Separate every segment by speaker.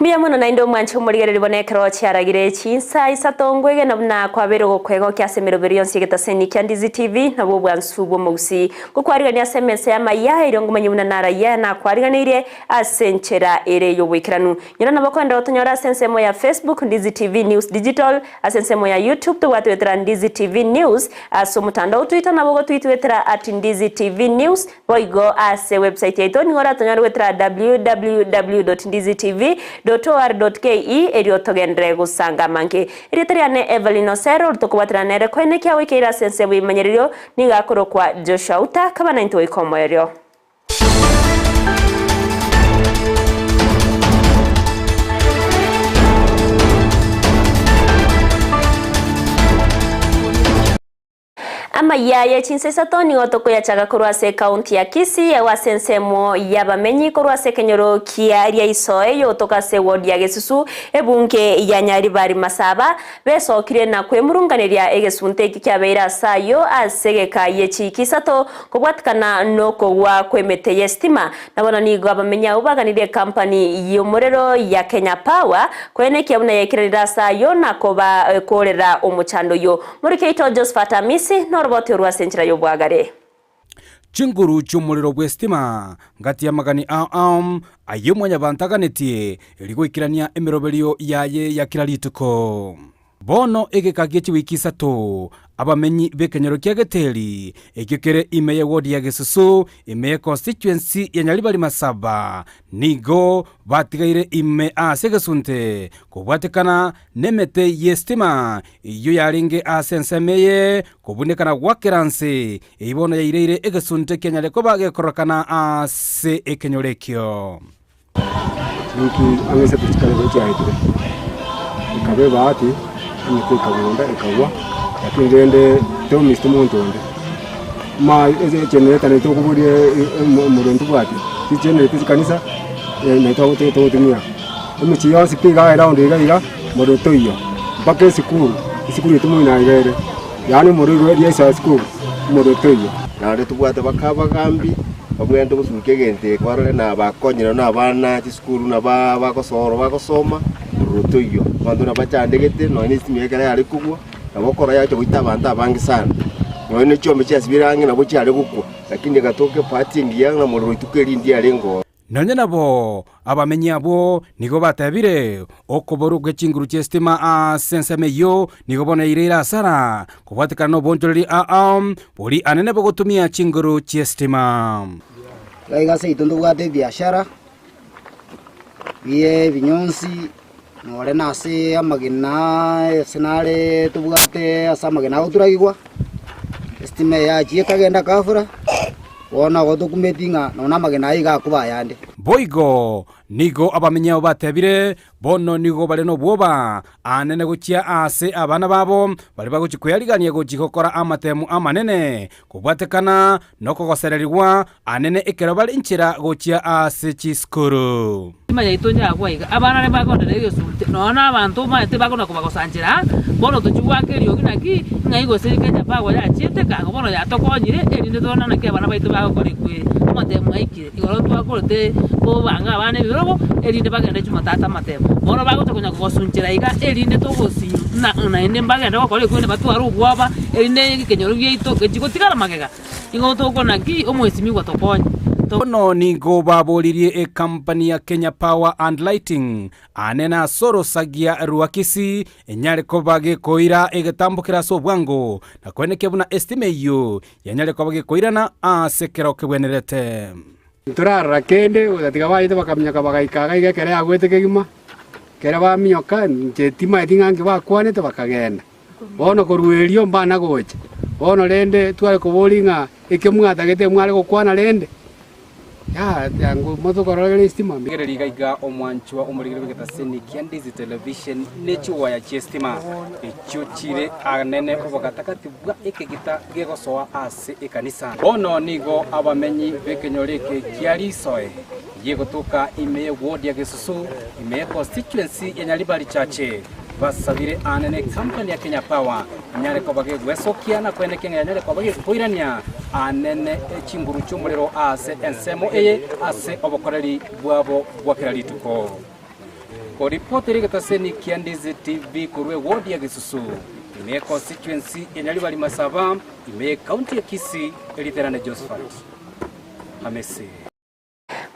Speaker 1: Mbuya mono naende omwanche omorigereria bono ekero chiaragire chinsa isato ngwegena buna kwabeire ogokwegokia ase emeroberi yonsi y'egetaseni kia Ndizi TV nabwo obwansu bw'omogusii. Ngokwarigania ase emesa y'amaya erio ngomanye buna narayia nakwariganeirie ase enchera ere y'oboikeranu. Nyora nabo koenderera gotonyora ase ensemo ya Facebook Ndizi TV News Digital, ase ensemo ya YouTube tobwate goetera Ndizi TV News, ase omotandao Twitter nabo ogotwitwetera at Ndizi TV News, Boigo ase website yaito nigo oratonyore goetera www.ndizitv.or.ke erio togenderere gosanga amange. Erieta riane Evelyn Osero ori tokobwaterana nere koenekia goikeire ase ensemo y'ebimanyererio nigo akorokwa Joshua Uta kaba naintwe goika omoerio. Amayia ye chinsa isato nigo tokoyachaga korwa ase ekaunti ya Kisii agwo ase ensemo y'abamenyi korwa ase ekenyoro kia Riaisoe yotoka ase eward ya Gesusu ebunge ya Nyaribari Masaba besokire na kwemurunganeria egesunte ekio kiabeire ase ayio ase egeka ye chiiki isato kobwatikana nokogwa kw'emete y'esitima Na bono nigo abamenyi abwo baganirie ekampani y'omorero ya Kenya Power koenekia buna yaikeranire ase ayio na kobakoorera omochando oyio. Moriki oito Josephat Amisi noroboti orwo ase enchera y'obwagare.
Speaker 2: Chinguru chi'omorero bw'esitima ngati y'amagani ao ao ayio Mwanyabanto aganetie, erio goikerania emeroberio yaye ya kera rituko. Bono egeka gie chiwiki isato, abamenyi b'ekenyoro kia Geteri, ekio kere ime y'ewodi ya Gesusu, ime ye constituency ya Nyaribari Masaba, nigo batigaire ime ase egesunte kobwatekana nemete y'esitima eyio yarenge ase ensemo eye kobunekana gwakera nse, eyio bono yaireire egesunte kianyare koba gekororekana ase ekenyoro ekio.
Speaker 3: Chingaki ang'e isato chikare igo chiaetire, ekaba ebahati, emete ekagunda ekagwa, lakini rende tomiseti monto onde. Ma ase egenerator naye tokoboria omorero ntobwati, chigenerator chikanisa naye togotumia. Emechie yonsi pi iga eround iga iga, morero toiyo, mpaka esukuru, esukuru yaito moino iga ere, yaani omorero igo riaisa esukuru, omorero toiyo.
Speaker 4: Naende tobwate baka abagambi, babwenerete gosukia egento eke barore na bakonyire na abana chisukuru na ba bagosoro bagosoma, ororo toiyo. Abanto buna bachandegete nonya na esimi ekero yare kogwa, nabo okora yacha goita abanto abange sana. Nonya na chiombe chiasibire ang'e nabo chiare gokwa, lakini egatoka ebahati engiya ng'a morero rituko eri ndiarenge oo.
Speaker 2: Nonya nabo, abamenyi abwo nigo batebire, Okoborwa gwe chinguru chi'esitima ase ensemo eyio nigo bono yaireire asara, kobwatekana nobonchoreri ao bori anene bogotumia chinguru chi'esitima.
Speaker 5: Iga iga seito ntobwate ebiashara bie ebinyonsi nore na ase amagena ase nare tobwate ase amagena agoturagigwa, estima eye yachia ekagenda ghafla. Bono igo tokumeti ng'a nonya namagena aya iga akoba ayande.
Speaker 2: Boigo nigo abamenyi abo batebire, Bono nigo bare nobwoba anene gochia aase abana babo baria bagochia kwearigania gochia gokora amatemu amanene, kobwatekana nokogosererigwa anene ekero bare inchera gochia ase chisukuru.
Speaker 6: Etima yaito yagwa iga, abana aria bagonderera egesunte, nonya na abanto omanyete bakona kobagosanchera aa, bono tochia goaka eriogi naki, ng'ai gose Kenya Power yachiete kang'o bono yatokonyire, erinde torore naki abana baito bagokora ekweri. Amatemo aikire, igoro twakorete kobanga abana ebirogo, erinde bagende jumatatu amatemo. Bono bagocha konya kogosunchera iga, erinde togosinyu na naende mbagende gokora ekweri batware obwoba, erinde ekenyoro giaito gechie gotigara magega. Nigo tokona ki omwesimigwa tokonye.
Speaker 2: Bono nigo baboririe ekampani ya Kenya Power and Lighting aane na ase orosagia rwa Kisii enyare koba gekoira egetambo kere ase obwango na koenekia buna estima eyio yanyare koba gekoirana ase ekero kebwenerete.
Speaker 3: Ntorarora kende, gotatiga bachete bakaminyoka bagaika iga iga ekero yagwete kegima, ekero baminyoka, inche timaeti ng'a nki bakwanete bakagenda. Bono korwa erio mbana gocha. Bono rende tware koboria ng'a ekio mwatagete mware gokwana rende? Yaya yango motokorora estima.
Speaker 2: Rigereria iga iga omwanchwa omorigeri bw'egetaseni kia Ndizi Television ne chiwaya chi'estima echio chire anene obogatagati bwa ekegita gegosoa ase ekanisa. Bono nigo abamenyi b'ekenyoro eke kia Risoe gegotoka ime y'eward ya Gesusu ime ye constituency ya Nyaribari Chache Basabire aane ne company ya Kenya Power enyare koba gegwesokia na koenekia ng'a yanyare koba gekoirania aane ne chinguru chi'omorero aase ensemo eye ase obokoreri bwabo bwa kera rituko. Koripotera egetaseni kia Ndizi TV korwa ewodi ya Gesusu, ime ye constituency ya Nyaribari Masaba, ime ye county ya Kisii, Eriterane Josephat Hamisi.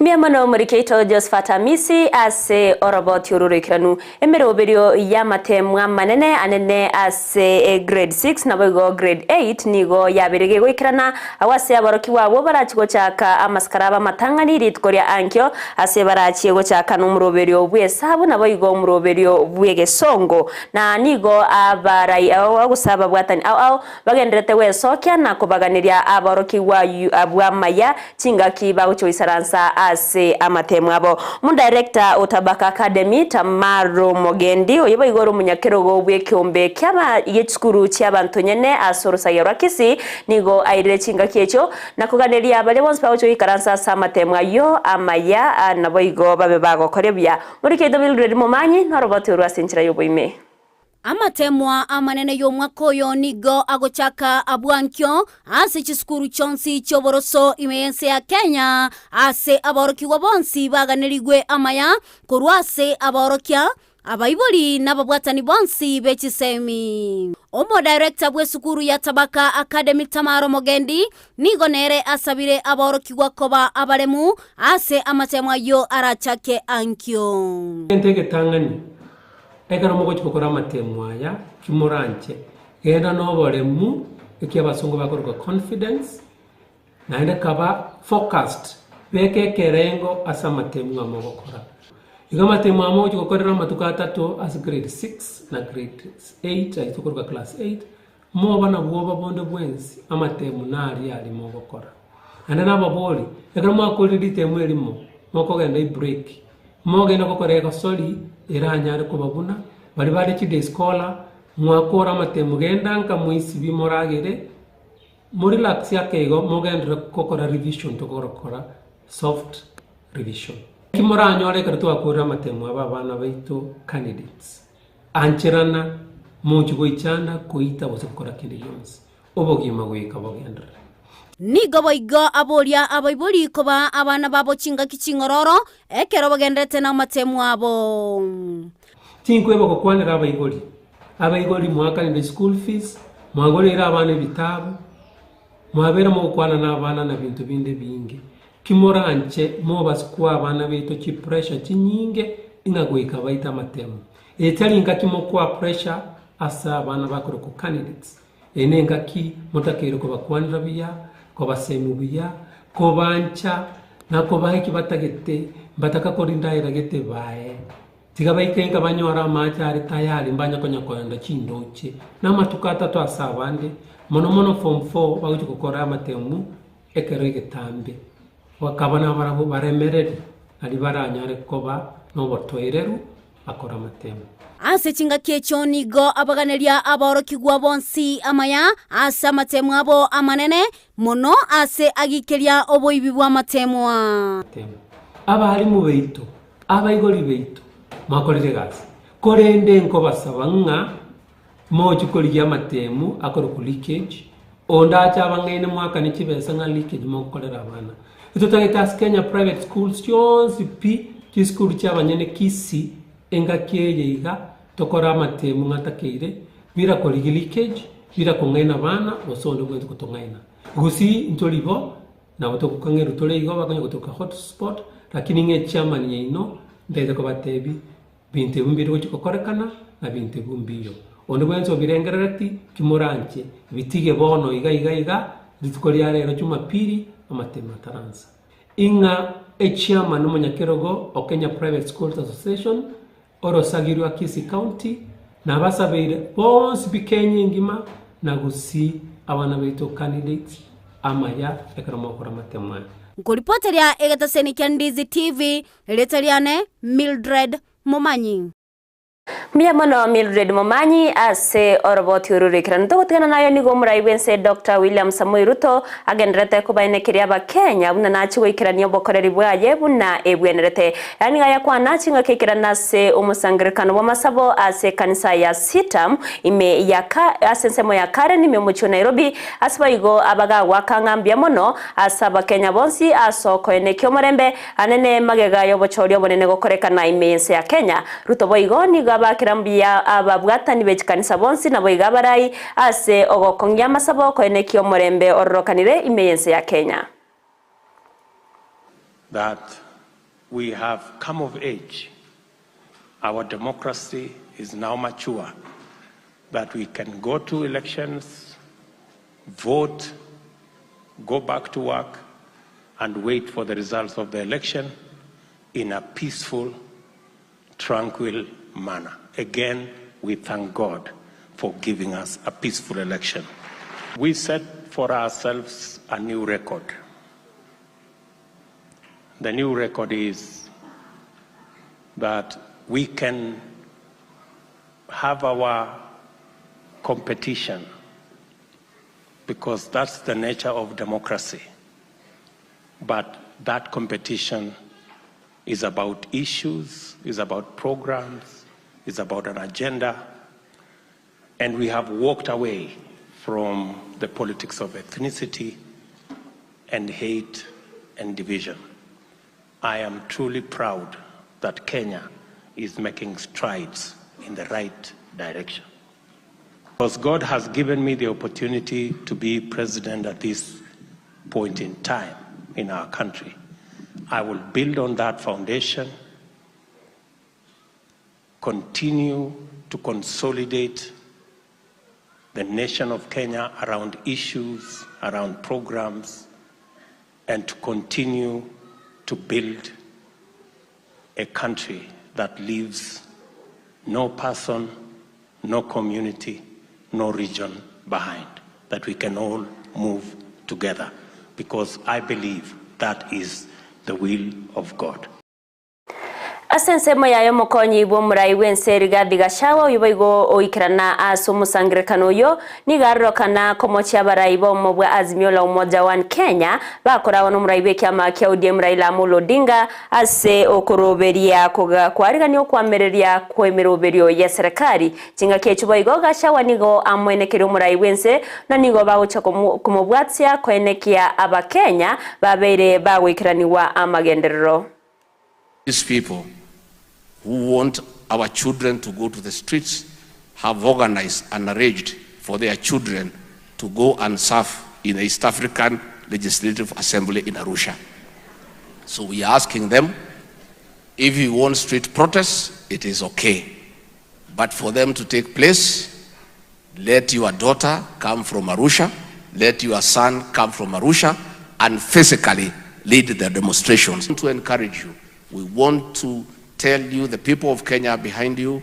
Speaker 1: Mbuya mono omorikeito Josephat Hamisi ase oroboti oru roikeranu. Emeroberio y'amateemwa amanene anene ase grade 6 naboigo grade 8 nigo yabeire gegoikerana agwo ase aborokigwa abwo barachie gochaka amasikara abo amatang'ani rituko ria ankio ase barachie gochaka nomoroberio bw'esabu naboigo omoroberio bw'egesongo na nigo abarai ao gose ababwatani ao ao Bagendererete gwesokia na kobaganeria aborokigwa abwo amaya chingaki bagochia goisaransa ase amatemo abo. Omodirector o Tabaka Academy, Tamaro Mogendi, oyo boigo ore omonyakerogo bw'ekeombe kiaba gi'echisukuru chi'abanto nyene ase orosagia rwa Kisii, nigo airire chingaki echio na koganeria baria bonsi bagochia goikaransa ase amatemo ayio amaya naboigo babe bagokoria buya. Morikeito Mildred Momanyi norobote orwo ase enchera y'oboime.
Speaker 7: Amateemwa amanene y'omwaka oyo nigo agochaka abwankio ase chisukuru chionsi chi'oboroso ime y'ense ya Kenya, ase aborokigwa bonsi baganerigwe amaya korwa ase aborokia, abaibori na ababwatani bonsi be chisemi. Omodirector bw'esukuru ya Tabaka Academy Tamara Omogendi nigo nere asabire aborokigwa koba abaremu ase amateemwa ayio arachake ankio.
Speaker 8: Egento egetang'ani Ekero mogochia gokora amatemo aya, kimoranche, genda noboremu, eki abasongo bakoroka confidence, naende kaba focused, beka ekerengo ase amatemo aya mogokora. Igo amatemo aya mogochia gokorera amatuko atato ase grade six na grade eight aywo tokoroka class eight, moba na bwoba bonde bwensi, amatemo naria aria mogokora. Naende nababori, ekero mwakorire ritemo erimo, mokogenda ebreak, Mogende gokora egosori eranyare kobabuna, baria bare chiday scholar, mwakora amatemo genda nka moisibi moragere, morelax ake igo mogenderere gokora revision togokora soft revision. Eki moranyore ekero twakorire amatemo aba abana baito candidates, ancherana mochie goichanda koita gose gokora kende gionsi. Obogima goika bogenderere.
Speaker 7: Nigo boigo aboria abaibori kobaa abana babo chingaki ching'ororo ekero bagenderete namateemu abo.
Speaker 8: Tinkweba gokwanera abaibori, abaibori mwakanire school fees, mwagoreire abana ebitabu, mwabeire mogokwana na abana na binto binde ebinge. Ki moranche mobase koa abana baito chipressure chinyinge ing'a goika baite amatemu. Eye tari ngaki mokoa pressure ase abana bakorokwa candidates. Eye nengaki motakeire kobakwanera buya, kobasemia buya, kobancha, na kobaha eki batagete, mbataka korinda aira gete bae. Tiga baike nka banyore amache are tayari mbanye konya koenda chindoche. Namatuko atato ase abande, mono mono form four bagochia gokora amatemu ekero egetambe. Bakaba nabarabwo baremereri, nario baranyare koba nobotoereru bakore amatemo.
Speaker 7: Ase chingaki echio nigo abaganeria aborokigwa bonsi amaya ase amatemo abo amanene mono ase agikeria oboibi bw'amatemwa.
Speaker 8: Abalimu baito, abaigori baito, mwakorire egasi, korende nkobasaba ng'a Mochie korigia amatemu akorokwa leakage, onde ache abang'aine moakane chibesa ng'a leakage mogokorera abana. Etotagete ase Kenya private schools chionsi pi, chisukuru chia abanyene Kisii engaki eye iga tokore amatemu ng'atakeire bila korigia leakage, bila kong'aina abana gose onde bwensi gotong'aina. Gusii ntori bo, nabo togokang'erwa tore igo bakonya gotoka hotspot, lakini ng'a echairman yaino ntaete kobatebia Binto ebi mbiri gochia gokorekana, na binto ebi mbiyo. Onde bwensi obirengerereti, timoranche, bitige bono iga iga iga, rituko ria rero Jumapili, amatemo ataransa. Ing'a echairman omonyakerogo o Kenya Private Schools Association, orosagi rwa Kisii County, nabasabeire bonsi pi Kenya engima na gusii abana baito candidates amaya ekero mogokora amatemo aya.
Speaker 7: Nkoripoteria egetaseni kia Ndizi TV, Erieta riane Mildred Momanyi.
Speaker 1: Mbuya mono Mildred Momanyi ase oroboti oru roikeranu. Togotigana nayo nigo omorai bw'ense Doctor William Samoei Ruto agendererete kobaenekeria abakenya buna nachie goikerania obokoreri bwaye buna ebwenerete. Aya nigo ayakwana chingaki aikerana ase omosangererekano bw'amasabo ase ekanisa ya CITAM ime ya ase ensemo ya Karen ime omochie o Nairobi ase boigo abagagoaka ng'a mbuya mono ase abakenya bonsi ase okoenekia omorembe Anene magega y'obochori obonene gokorekana ime y'ense ya Kenya, Ruto boigo nigo abakera mbuya ababwatani be chikanisa bonsi naboigo abarai ase ogokong'ia amasabo koenekia omorembe ororokanire ime y'ense ya Kenya.
Speaker 9: That we have come of age, our democracy is now mature, that we can go to elections, vote, go back to work and wait for the results of the election in a peaceful, tranquil manner. Again, we thank God for giving us a peaceful election. We set for ourselves a new record. The new record is that we can have our competition because that's the nature of democracy. But that competition is about issues, is about programs, is about an agenda. And we have walked away from the politics of ethnicity and hate and division. I am truly proud that Kenya is making strides in the right direction. Because God has given me the opportunity to be president at this point in time in our country. I will build on that foundation, continue to consolidate the nation of Kenya around issues, around programs, and to continue to build a country that leaves no person, no community, no region behind, that we can all move together, because I believe that is the will of God.
Speaker 1: Ase ensemo yaye omokonyi bw'omorai bw'ense Rigathi Gachagua oyio boigo oikerana ase omosangererekano oyio nigo arorokana komochia abarai b'obomo bwa Azimio la Umoja One Kenya bakoragwa n'omorai bw'ekiama kia ODM Raila Amolo Odinga ase okoroberia koarigania okwamereria kw'emeroberio y'eserekari. Chingaki echio boigo Gachagua nigo amoenekeire omorai bw'ense na nigo bagochia komobwatia koenekia abakenya babeire bagoikeranigwa amagenderero.
Speaker 10: These people who want our children to go to the streets have organized and arranged for their children to go and serve in the East African Legislative Assembly in Arusha. So we are asking them, if you want street protests, it is okay. But for them to take place, let your daughter come from Arusha, let your son come from Arusha, and physically lead the demonstrations. To encourage you, we want to tell you, the people of Kenya behind you,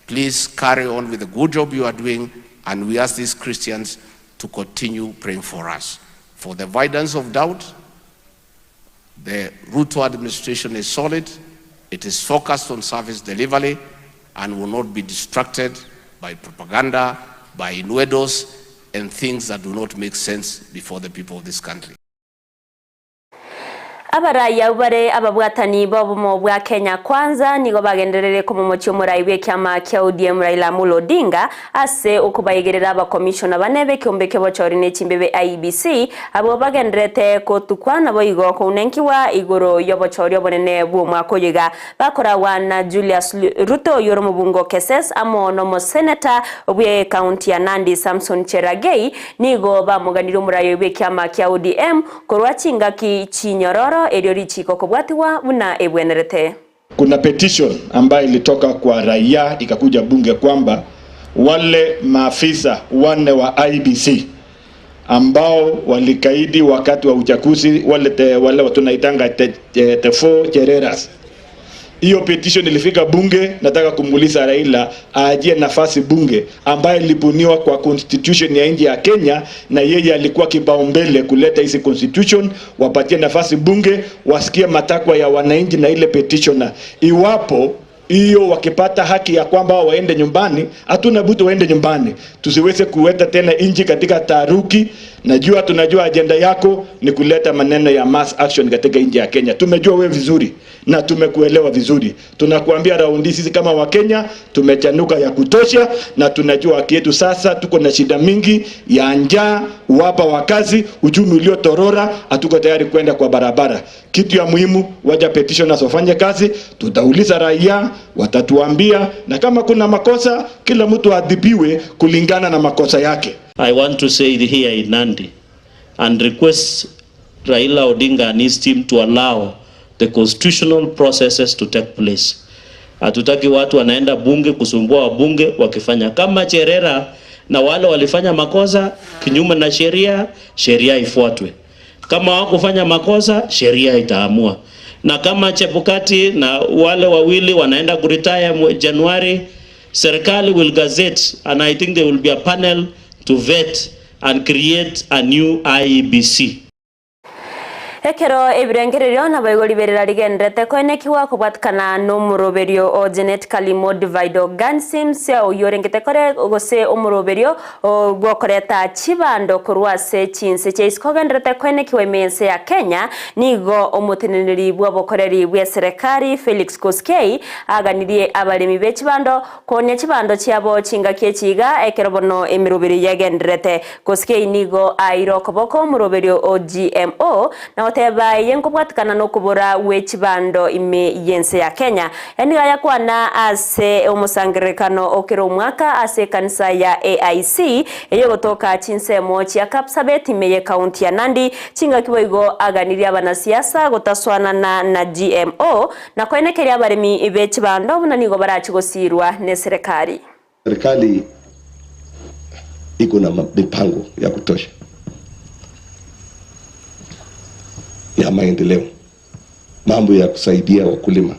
Speaker 10: please carry on with the good job you are doing, and we ask these Christians to continue praying for us. For the avoidance of doubt, the Ruto administration is solid, it is focused on service delivery, and will not be distracted by propaganda, by innuendos, and things that do not make sense before the people of this country.
Speaker 1: Abarai abwo bare ababwatani b'obomo bwa Kenya Kwanza nigo bagenderere komomochia omorai bw'ekiama kia ODM Raila Amolo Odinga ase okobaigerera abakomishona bane b'ekeombe ki'obochori ne chimbebe IEBC abwo bagendererete gotukwa naboigo kounenkiwa igoro y'obochori obonene bw'omwaka oyo iga bakoragwa na Julius Ruto oyio ore omobunge o Keses amo nomoseneta bw'ecounty ya Nandi Samson Cherargei nigo bamoganirie omorai oyio bw'ekiama kia ODM Korwa chingaki chinyororo erio richiiko kobwatigwa buna ebwenerete.
Speaker 11: Kuna petition ambayo ilitoka kwa raia ikakuja bunge kwamba wale maafisa wanne wa IEBC ambao walikaidi wakati wa uchaguzi wale, te, wale tunaitanga te, te, the four Chereras. Hiyo petition ilifika bunge. Nataka kumuuliza Raila aajie nafasi bunge ambayo ilibuniwa kwa constitution ya nchi ya Kenya, na yeye alikuwa kipaumbele kuleta hizi constitution. Wapatie nafasi bunge, wasikie matakwa ya wananchi na ile petitioner. Iwapo Hiyo wakipata haki ya kwamba wao waende nyumbani, hatuna budi waende nyumbani, tusiweze kuweta tena nchi katika taharuki. Najua tunajua ajenda yako ni kuleta maneno ya mass action katika nchi ya Kenya. Tumejua wewe vizuri na tumekuelewa vizuri. Tunakuambia raundi, sisi kama Wakenya tumechanuka ya kutosha, na tunajua haki yetu. Sasa tuko na shida mingi ya njaa, uwapa wa kazi, uchumi uliotorora, hatuko tayari kwenda kwa barabara. Kitu ya muhimu, waja petitioners wafanye kazi, tutauliza raia, watatuambia, na kama kuna makosa, kila mtu adhibiwe kulingana na makosa yake.
Speaker 12: I want to say it here in Nandi and request Raila Odinga and his team to allow the constitutional processes to take place. Hatutaki watu wanaenda bunge kusumbua wabunge wakifanya kama Cherera na wale walifanya makosa kinyume na sheria, sheria ifuatwe. Kama hawakufanya makosa, sheria itaamua. Na kama Chebukati na wale wawili wanaenda kuretire Januari, serikali will gazette and I think there will be a panel to vet and create a new IEBC.
Speaker 1: Ekero ebirengererio naboigo riberera rigenderete koenekiwa kobwatikana na omoroberio o genetically modified organisms oywo orengete kore gose omoroberio gwokoreta chibando korwa ase chinse chia isiko ogenderete koenekiwa ime ense ya Kenya nigo omoteneneri bwa obokoreri bwa eserekari Felix Koskei aganirie abaremi be chibando koonia chibando chiabo chingaki echiga ekero bono emeroberio yagenderete. Koskei nigo aire okoboko omoroberio o GMO na goteba eye nkobwatikana na okobora gwe chibando ime y'ense ya Kenya. Eniga yakwana ase omosangererekano okera omwaka ase ekanisa ya AIC eyogotoka chinsemo chia Kapsabet ime ye county ya Nandi chingaki boigo aganirie abanasiasa gotaswanana na GMO na koenekeria abaremi be chibando buna nigo barachigosirwa na eserekari.
Speaker 13: Serikali iko na mipango ya kutosha ya maendeleo, mambo ya kusaidia wakulima,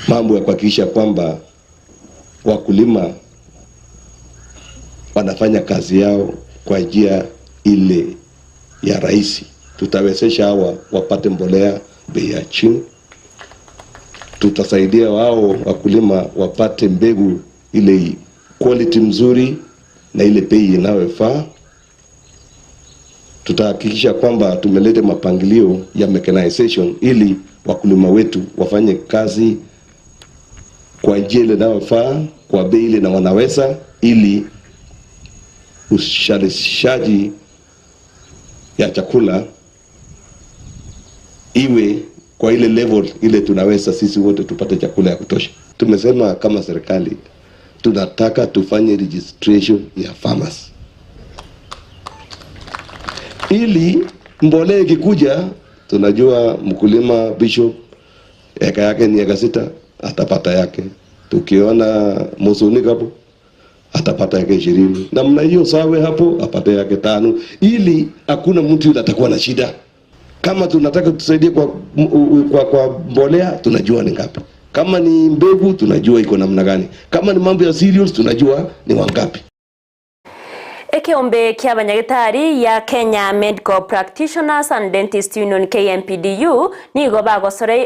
Speaker 13: mambo ya kuhakikisha kwamba wakulima wanafanya kazi yao kwa njia ile ya rahisi. Tutawezesha hawa wapate mbolea bei ya chini, tutasaidia wao wakulima wapate mbegu ile quality mzuri na ile bei inayofaa. Tutahakikisha kwamba tumeleta mapangilio ya mechanization ili wakulima wetu wafanye kazi kwa njia ile inayofaa, kwa bei ile na wanaweza, ili uzalishaji ya chakula iwe kwa ile level ile tunaweza sisi wote tupate chakula ya kutosha. Tumesema kama serikali tunataka tufanye registration ya farmers ili mbolea ikikuja, tunajua mkulima Bishop eka yake ni eka 6 atapata yake. Tukiona Musunika hapo atapata yake 20, namna hiyo Sawe hapo apate yake 5, ili hakuna mtu yule atakuwa na shida. Kama tunataka tusaidie kwa mbolea tunajua ni ngapi, kama ni mbegu tunajua iko namna gani, kama ni mambo ya cereals tunajua ni wangapi.
Speaker 1: Ekeombe kia abanyagitari ya Kenya Medical Practitioners and Dentist Union KMPDU nigo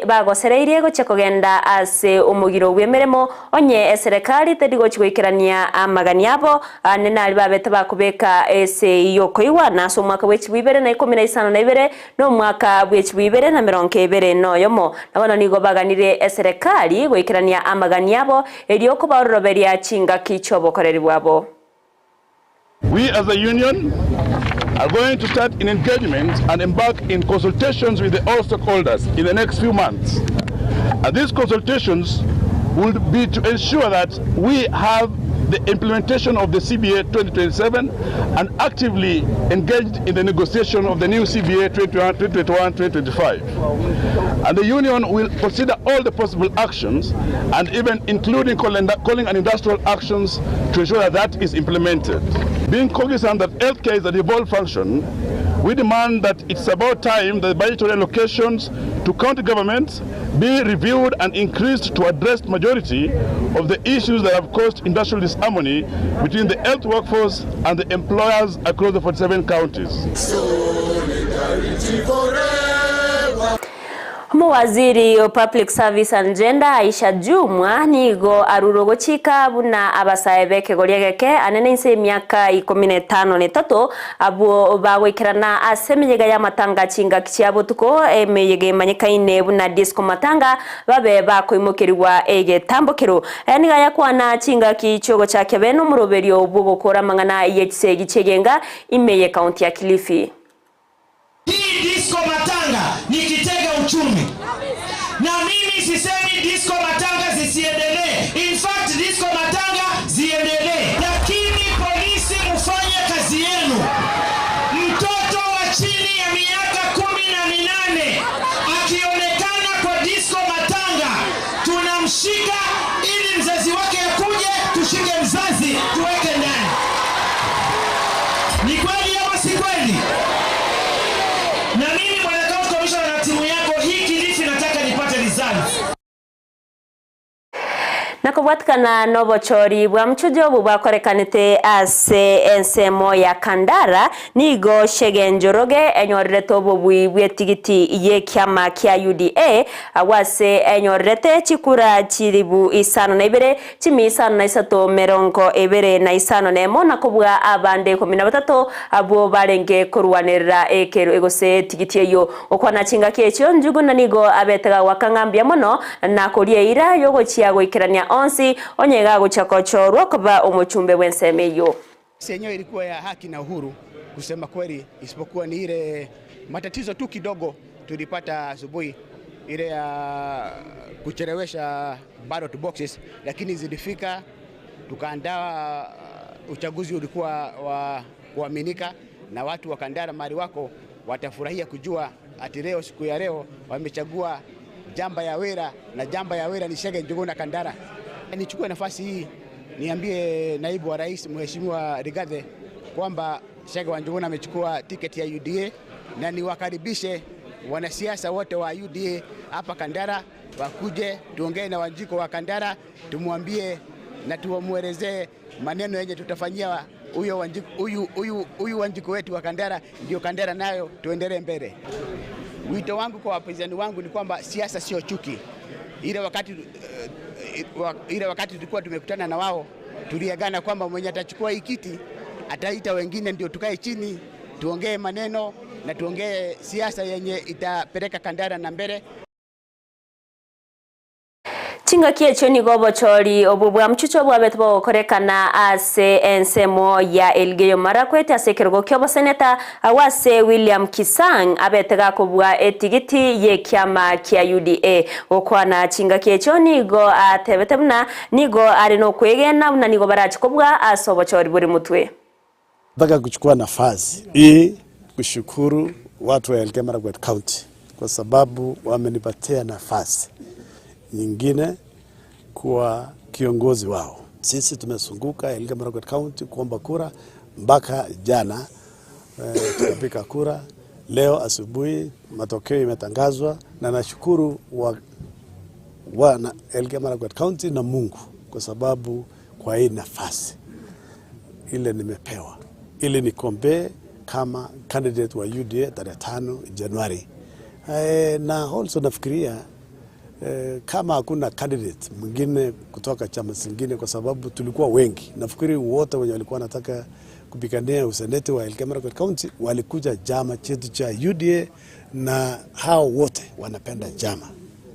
Speaker 1: bagosereirie gochia kogenda ase omogiro bwa emeremo onye eserekari teri gochi goikerania amagani abo ane nari babete bakobeka ase yokoigwana ase omwaka bwa echibu ibere na ikomi na isano na ibere na omwaka bwa echibu ibere na mirongo ibere na oyomo. Na bono nigo baganire eserekari goikerania amagani abo erio kobaororoberia chingaki chia obokoreri bwabo.
Speaker 14: We as a union are going to start in engagement and embark in consultations with the all stakeholders in the next few months. And these consultations will be to ensure that we have the implementation of the CBA 2027 and actively engaged in the negotiation of the new CBA 2021-2025. And the union will consider all the possible actions and even including calling an industrial actions to ensure that that is implemented. Being cognizant that healthcare is a devolved function, we demand that it's about time the budgetary allocations to county governments be reviewed and increased to address the majority of the issues that have caused industrial disharmony between the health workforce and the employers across the 47 counties.
Speaker 15: Solidarity forever.
Speaker 1: Omowaziri o Public Service and Gender Aisha Jumwa nigo arure ogochika buna abasae b'ekegori egeke anene inse y'emiaka ikomi na etano na etato abwo bagoikerana ase emeyega y'amatanga chingaki chia botuko emeyega emanyekaine buna disco matanga babe bakoimokerigwa egetambokero. Aya nigo ayakwana chingaki chi'ogochakia bene omoroberio bw'ogokora amang'ana ye chisegi chi'egenga ime y'ekaunti ya Kilifi.
Speaker 15: Hii disco matanga ni kitega uchumi na mimi sisemi disco matanga zisiendelee, in fact disco matanga ziendelee, lakini polisi mufanye kazi yenu. Mtoto wa chini ya miaka 18 akionekana kwa disco matanga tunamshika ili mzazi wake akuje, tushike mzazi tuweke ndani. Ni kweli ama si kweli? Na mimi bwana county commissioner na timu yako hii Kilifi nataka nipate results.
Speaker 1: Na kobwatikana nobochori bwa mchujo obwo bwakorekanete ase ensemo ya Kandara, nigo Chege Njoroge enyorerete obobui bw'etigiti y'ekiama kia UDA agwo ase enyorerete chikura chilibu isano na ibere chimia isano na isato merongo ebere na isano na emo na kobua abande ikomi na batato abwo barenge korwanerera ekero gose etigiti eyio. Gokwana chingaki echio Njuguna nigo abete gagoaka ng'a mbuya mono na koria eira y'ogochia goikerania onsi onye iga agochia kochorwa koba omochumbe bw'ensemo eyio.
Speaker 16: Kesi yenyewe ilikuwa ya haki na uhuru kusema kweli, isipokuwa ni ile matatizo tu kidogo tulipata asubuhi ile ya kuchelewesha ballot boxes, lakini zilifika, tukaandaa uchaguzi ulikuwa wa kuaminika na watu wa Kandara mahali wako watafurahia kujua ati leo, siku ya leo wamechagua jamba ya Wera na jamba ya Wera ni Chege Njuguna Kandara. Nichukue nafasi hii niambie naibu wa rais Mheshimiwa Rigathi kwamba Chege wa Njuguna amechukua tiketi ya UDA na niwakaribishe wanasiasa wote wa UDA hapa Kandara wakuje tuongee na Wanjiko wa Kandara, tumwambie na tuwamuelezee maneno yenye tutafanyia huyo Wanjiko, huyu, huyu, huyu Wanjiko wetu wa Kandara, ndio Kandara nayo tuendelee mbele. Wito wangu kwa wapinzani wangu ni kwamba siasa sio chuki. Ile wakati tulikuwa tumekutana na wao tuliagana kwamba mwenye atachukua hii kiti ataita wengine ndio tukae chini tuongee maneno na tuongee siasa yenye itapeleka Kandara na mbele.
Speaker 1: Chingaki echio nigo obochori obwo bwa mchucho bwabete bogokorekana ase ensemo ya Elgeyo Marakwet ase ekerogo kia oboseneta agwo ase William Kisang abete gakobua etigiti y'ekiama kia UDA. Gokwana chingaki echio nigo atebete buna nigo are nokwegena buna nigo barachi kobua ase obochori bore motwe.
Speaker 17: Nataka kuchukua nafasi hii kushukuru watu wa Elgeyo Marakwet County kwa sababu wamenipatia nafasi nyingine kuwa kiongozi wao. Sisi tumezunguka Elgeyo Marakwet County kuomba kura mpaka jana tukapiga kura. Leo asubuhi matokeo imetangazwa na nashukuru wa na Elgeyo Marakwet County na Mungu kwa sababu kwa hii nafasi ile nimepewa ili nikombee kama candidate wa UDA tarehe 5 Januari. Na also nafikiria kama hakuna candidate mwingine kutoka chama zingine, kwa sababu tulikuwa wengi. Nafikiri wote wenye walikuwa wanataka kupigania useneti wa Elgeyo Marakwet County walikuja chama chetu cha UDA, na hao wote wanapenda chama,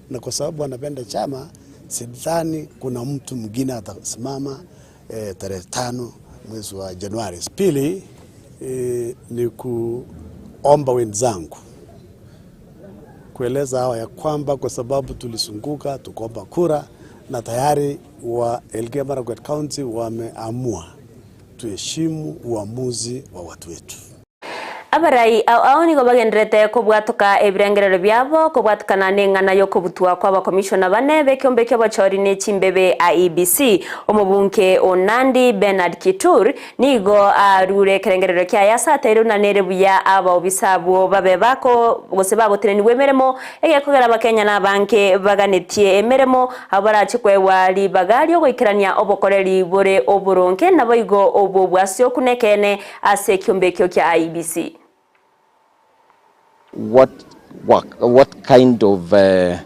Speaker 17: na kwa sababu wanapenda chama sidhani kuna mtu mwingine atasimama tarehe 5 mwezi wa Januari. Pili ni kuomba wenzangu kueleza hawa ya kwamba kwa sababu tulisunguka tukaomba kura na tayari wa Elgeyo Marakwet County wameamua tuheshimu uamuzi wa watu wetu.
Speaker 1: Abarai au au nigo bagenderete kobwatoka ebirengerero byabo kobwatukana n'eng'ana y'okobutwa kw'abakomishona bane b'ekiombe ky'abachori n'echimbebe IEBC. Omobunke Onandi Bernard Kitur nigo arure ekerengerero kia yasateire na buya abaobisa abwo babe bako gose bagoteneniwa emeremo egekogera abakenya n'abanke baganetie emeremo abo barache kwewa ribaga riogoikerania obokoreri bore oboronke naboigo obwo bwase okunekene ase ekiombe ekio kia IEBC.
Speaker 18: What work, what kind of uh,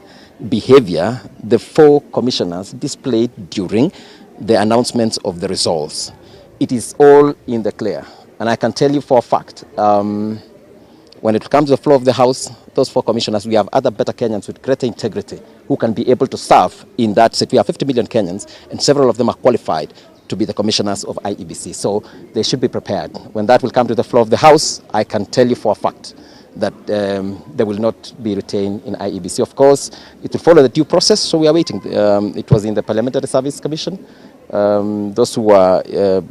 Speaker 18: behavior the four commissioners displayed during the announcements of the results. It is all in the clear. And I can tell you for a fact, um, when it comes to the floor of the House, those four commissioners, we have other better Kenyans with greater integrity who can be able to serve in that seat. We have 50 million Kenyans, and several of them are qualified to be the commissioners of IEBC. So they should be prepared. When that will come to the floor of the House, I can tell you for a fact that um, they will not be retained in IEBC. Of course, it will follow the due process, so we are waiting. Um, it was in the Parliamentary Service Commission. Um, those who are, uh,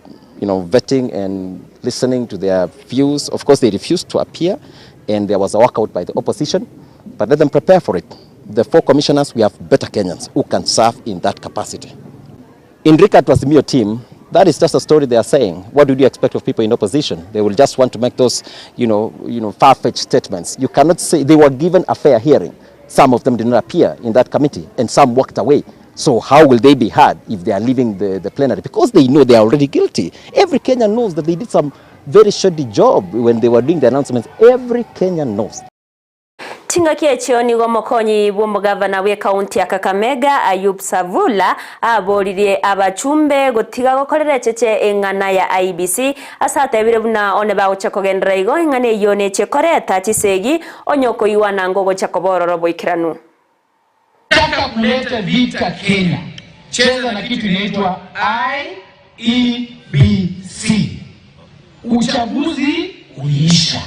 Speaker 18: you know, vetting and listening to their views, of course, they refused to appear, and there was a walkout by the opposition. But let them prepare for it. The four commissioners, we have better Kenyans who can serve in that capacity. In regard to Azimio team, that is just a story they are saying. What do you expect of people in opposition? They will just want to make those, you know, you know, far-fetched statements. You cannot say they were given a fair hearing. Some of them did not appear in that committee, and some walked away. So how will they be heard if they are leaving the, the plenary? Because they know they are already guilty. Every Kenyan knows that they did some very shoddy job when they were doing the announcements. Every Kenyan knows.
Speaker 1: Chingaki echio nigo omokonyi bw'omogavana bw'ekaunti ya Kakamega Ayub Savula aboririe abachumbe gotiga gokorera echeche eng'ana ya IEBC ase atebire buna one bagocha kogendera igo eng'ana eyio neche koreta chisegi onye okoigwana ngogocha koba boikeranu.
Speaker 19: Taka kuleta vita Kenya, cheza na kitu inaitwa IEBC. Uchaguzi uliisha.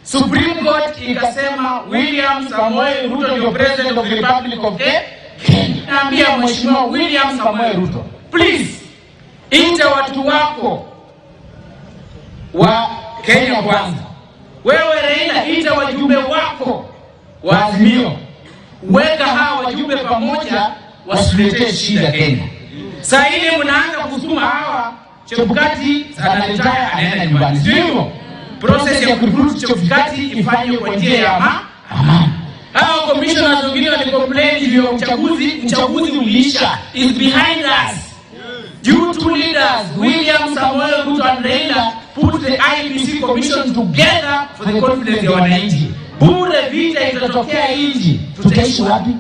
Speaker 19: Supreme Court ikasema William Samoei Ruto ndio president of the Republic of Kenya. Naambia Mheshimiwa William Samoei Ruto, please ita watu wako wa Kenya kwanza. Wewe Raila, ita wajumbe wako wa Azimio, weka hawa wajumbe pamoja, wasiletee shida Kenya. Saa hili mnaanza kusukuma hawa, Chebukati analetaya anaenda nyumbani, sio hivyo? Process ya kurecruit Chebukati ifanywe kwa njia ya amani. Hawa commissioners wengine walicomplain juu ya uchaguzi, uchaguzi uliisha, is behind us. You two leaders, William Samoei Ruto and Raila, put the IEBC commission together for the confidence ya wananchi. Bure vita itatokea inji, tutaishi wapi?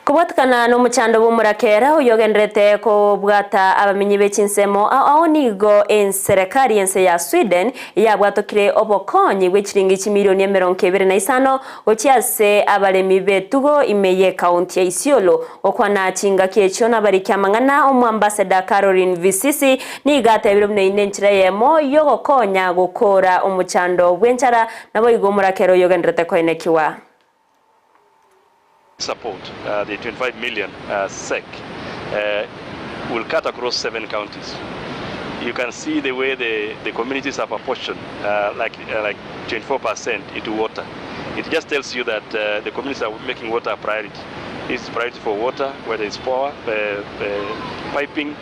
Speaker 1: Kobwatikana na omochando bwa omorakera oyo ogenderete kobwata abamenyi be chinsemo ao nigo enserekari ense ya Sweden yabwatokire obokonyi bwe chiringi chimilioni emerongo ebere na isano gochia ase abaremi betugo ime ye county ya Isiolo gokwana chingaki echio nabariki amang'ana omoambassador Caroline Visisi nigo atebire buna ine enchera eyemo yogokonya gokora omochando bwenchara nabo igo omorakera oyo ogenderete koenekiwa.
Speaker 20: Support, uh, the 25 million uh, SEC, uh, will cut across seven counties. You can see the way the, the communities have apportioned, uh, like, uh, like 24% into water. It just tells you that uh, the communities are making water a priority. It's priority for water, whether it's power, uh, uh, piping,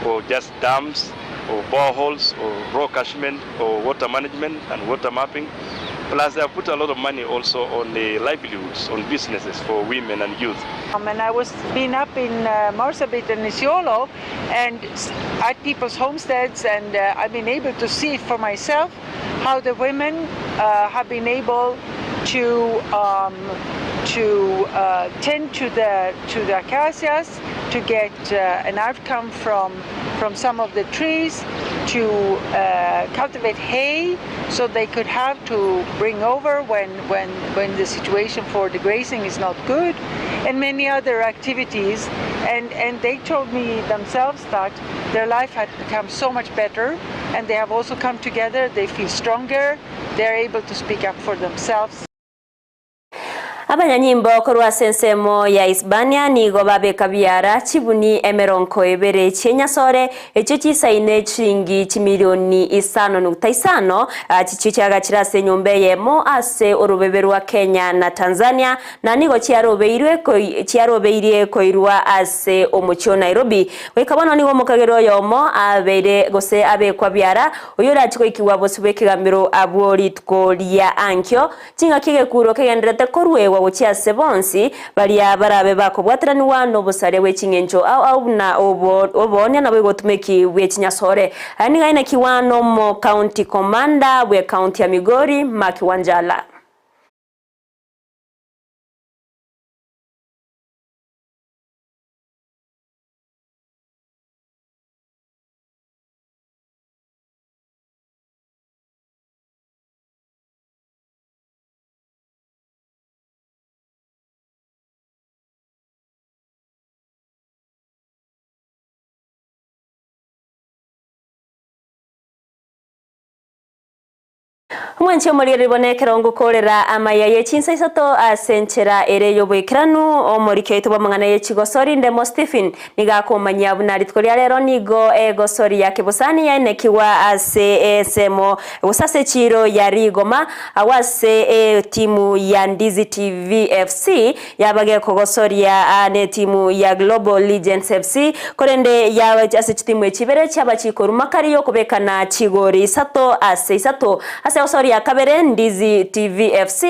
Speaker 20: or just dams, or boreholes, or raw catchment, or water management and water mapping. Plus, they have put a lot of money also on the livelihoods, on businesses for women and youth.
Speaker 21: Um, and I was been up in uh, Marsabit and Isiolo and at people's homesteads, and uh, I've been able to see it for myself how the women uh, have been able to um, to uh, tend to the to the acacias, to get uh, an outcome from from some of the trees, to uh, cultivate hay so they could have to bring over when when when the situation for the grazing is not good, and many other activities. And and they told me themselves that their life had become so much better, and they have also come together. They feel stronger. They're able to speak up for themselves.
Speaker 1: Abanyanyimbo korwa ase ensemo ya Hispania nigo babeka biara chibuni emerongo ebere chi'enyasore echio chisaine chiringi chimilioni isano nukta isano chichio chiagachire ase enyomba eyemo ase orobebe rwa Kenya na Tanzania na nigo chiarobeirwe chiarobeirie koirwa ase omochie o Nairobi goika bono nigo omokagera oyomo abeire gose abekwa biara oyo orachi goikiwa bosi bwa ekegambero abwo rituko ria ankio ching'aki egekuro kegenderete korwewa gochia ase bonsi baria barabe bakobwateraniwa n'obosare bwa eching'encho au au na obonia nabo igotumeki bwa echinyasore aya niga ainakiwa nomo county commander bwa county ya Migori Mark Wanjala. Omwanchi omorigereria bono ekero ngokoorera amaya ye chinsa isato ase enchera ere y'oboikeranu, omoriki oito bw'amang'ana ye chigosori Ndemo Stephen nigo akomanyia buna rituko ria rero nigo egosori ya kebosani yaenekigwa ase ensemo gose ase echiiro ya Rigoma agwo ase etimu ya Ndizi TV FC Yaba gekogosoria netimu ya Global Legends FC, korende yaba ase chitimu echi ibere chiaba chikoruma kari y'okobekana chigori isato ase isato. Ase gosoria kabere Ndizi TV FC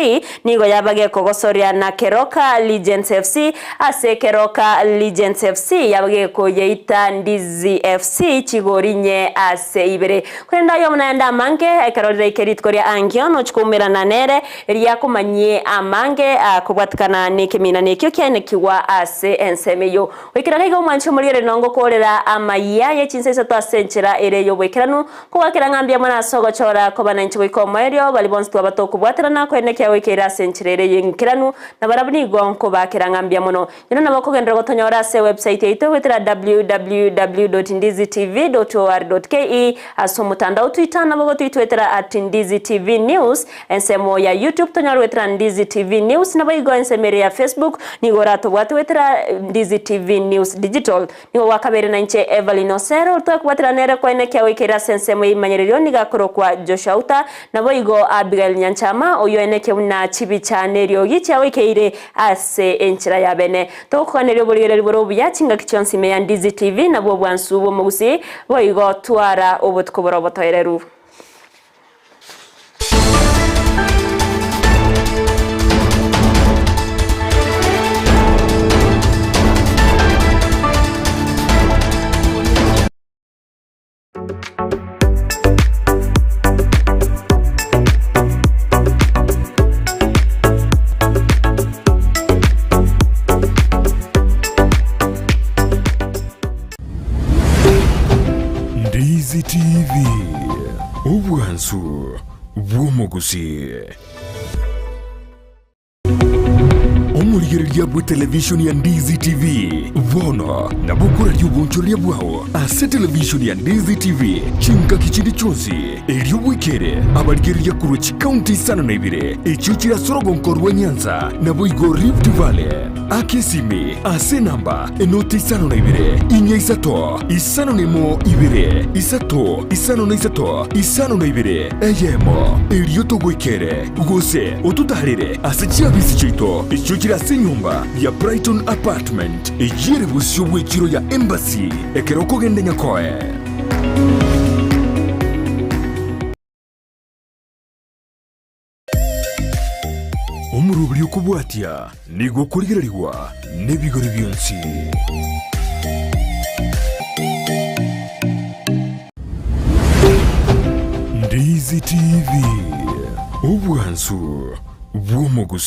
Speaker 1: nigo yaba gekogosoria na Keroka Legends FC, ase Keroka Legends FC yaba gekoyeita Ndizi FC chigori inye ase ibere. Korende aye naende amange ekero riraike rituko ria ankio nochie koumerana nere Erio akomanyie amange akobwatikana nekeminana ekio kiaenekigwa ase ensemo eyio. Goikera gaiga omwanchi omorigereria nongokoorera amayia ye chinsa isato ase enchera ere y'oboikeranu, kogwakera ng'a mbuya mono ase ogochora koba nainche goika omoerio, baria bonsi twaba tokobwaterana koenekia goika ase enchera ere y'engikeranu, na barabwo nigo nkobaakera ng'a mbuya mono. Inwe nabo kogenderera gotonyora ase ewebsite yaito goetera www.ndizitv.or.ke ase omotandao Twitter nabo gotoitwetera at Ndizi TV News ensemo ya YouTube tonyore goetera Ndizi TV News naboigo ensemo ere ya Facebook nigo oratobwate goetera Ndizi TV News Digital. Nigo gwakabeire nainche Evelyn Osero twekobwatera nere koenekia goikeire ase ensemo y'ebimanyererio nigo akorokwa Joshua Uta naboigo Abigail Nyanchama oyio oenekia buna chibicha neriogi chiagoikeire Ase enchera ya bene, togokoganeria oborigereria bore obuya chingaki chionsi ime ya Ndizi TV nabwo obwansu bw'omogusii, boigo twara obotuko bore obotoereru.
Speaker 4: Ndizi TV, obwansu bw'omogusii. Omorigereria bw'etelevishoni ya Ndizi TV bono nabo okoraria obonchoreria bwao ase televishoni ya Ndizi TV chingaki chinde chionsi, erio bwekere abarigereria korwa chikaunti isano na ibere echio chire ase orogonko rwa Nyanza naboigo Rift Valley. Aka esimi ase enamba enoti isano na ibere, inya isato, isano na emo ibere, isato, isano na isato, isano na ibere, eyemo, erio togoikere. Gose ototaarere ase chiabisi chiaito echio chire ase enyomba ya Brighton Apartment, eyio ere bosio bw'echiro ya Embassy, ekero okogenda Nyakoe. Omoroberi okobwatia nigo okorigererigwa nebigori bionsi. Ndizi TV, obwansu bw'omogusii.